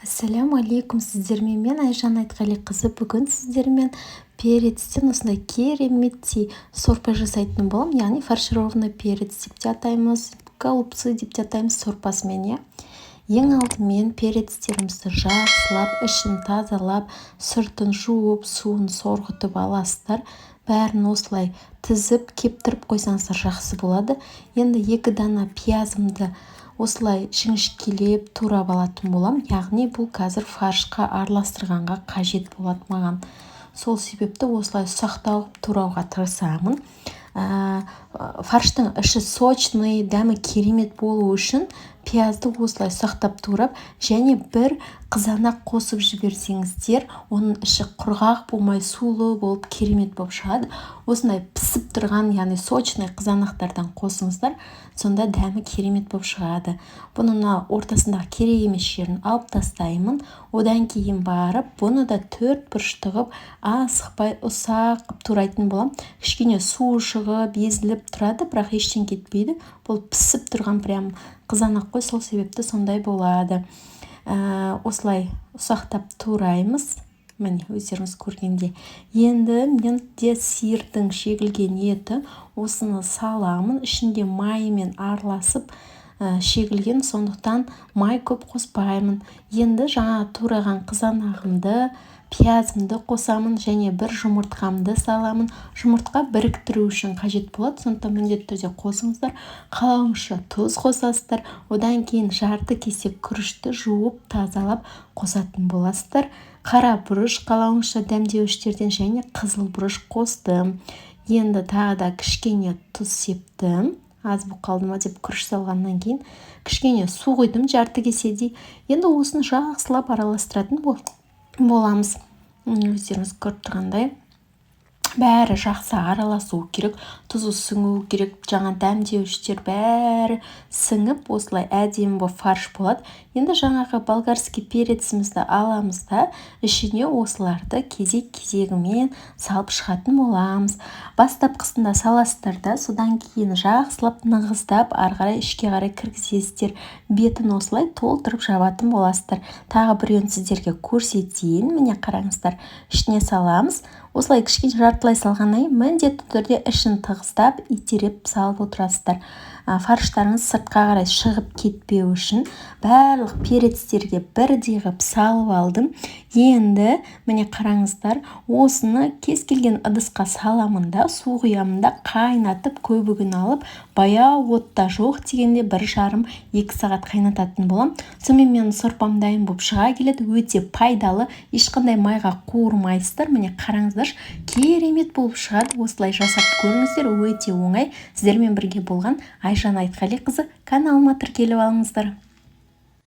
Ассаляму алейкум! Сіздермен мен, Айжан Айтқалиқызы. Бүгін сіздермен перецтен осындай кереметтей сорпа жасайтын боламын, яғни фаршированный перец деп те атаймыз, голубцы деп те атаймыз сорпасымен, иә. Ең алдымен перецтерімізді жақсылап ішін тазалап, сыртын жуып, суын сорғытып аласыздар. Бәрін осылай тізіп, кептіріп қойсаңыздар, жақсы болады. Енді 2 дана пиязымды осылай жіңішкелеп турап алатын боламын, яғни бұл қазір фаршқа араластырғанға қажет болады маған. Сол себепті осылай ұсақтау қылып турауға тырысамын. Фарштың іші сочный, дәмі керемет болу үшін пиязды осылай ұсақтап турап және бір қызанақ қосып жіберсеңіздер, оның іші құрғақ болмай, сулы болып, керемет болып шығады. Осындай пісіп тұрған, яғни сочный қызанақтардан қосыңыздар, сонда дәмі керемет болып шығады. Бұны мына ортасындағы керек емес жерін алып тастаймын. Одан кейін барып бұны да төрт бұрышты қылып, асықпай ұсақ қылып турайтын боламын. Кішкене суы шығып, езіліп тұрады, бірақ ештеңе кетпейді. Бұл пісіп тұрған прям қызанақ қой, сол себепті сондай болады. Осылай ұсақтап тураймыз, міне, өздеріңіз көргендей. Енді менде сиырдың шегілген еті, осыны саламын. Ішінде майымен араласып шегілген, сондықтан май көп қоспаймын. Енді жаңа тураған қызанағымды, пиязымды қосамын және бір жұмыртқамды саламын. Жұмыртқа біріктіру үшін қажет болады, сондықтан міндетті түрде қосыңыздар. Қалауыңызша тұз қосасыздар. Одан кейін жарты кесе күрішті жуып, тазалап қосатын боласыздар. Қара бұрыш, қалауыңызша дәмдеуіштерден және қызыл бұрыш қостым. Енді тағы да кішкене тұз септім, аз болып қалды ма деп. Күріш салғаннан кейін кішкене су құйдым, жарты кеседей. Енді осыны жақсылап араластыратын боламыз. Өздеріңіз көріп тұрғандай, бәрі жақсы араласу керек, тұзы сіңу керек, жаңа дәмдеуіштер бәрі сіңіп, осылай әдемі болып фарш болады. Енді жаңағы болгарский перецімізді аламыз да, ішіне осыларды кезек кезегімен салып шығатын боламыз. Бастапқысында саласыздар да, содан кейін жақсылап нығыздап, ары қарай ішке қарай кіргізесіздер. Бетін осылай толтырып жабатын боласыздар. Тағы біреуін сіздерге көрсетейін. Міне, қараңыздар, ішіне саламыз. Осылай кішкене жартылай салғаннан кейін міндетті түрде ішін тығыздап, итеріп салып отырасыздар, фарштарыңыз сыртқа қарай шығып кетпеу үшін. Барлық перецтерге бірдей қылып салып алдым. Енді, міне, қараңыздар, осыны кез келген ыдысқа саламын да, су құямын да, қайнатып, көбігін алып, баяу отта жоқ дегенде 1,5-2 сағат қайнататын боламын. Сонымен менің сорпам дайын болып шыға келеді. Өте пайдалы, ешқандай майға қуырмайсыздар. Міне, қараңыздаршы, керемет болып шығады. Осылай жасап көріңіздер, өте оңай. Сіздермен бірге болған Айжан Айтқалиқызы. Каналыма тіркеліп алыңыздар.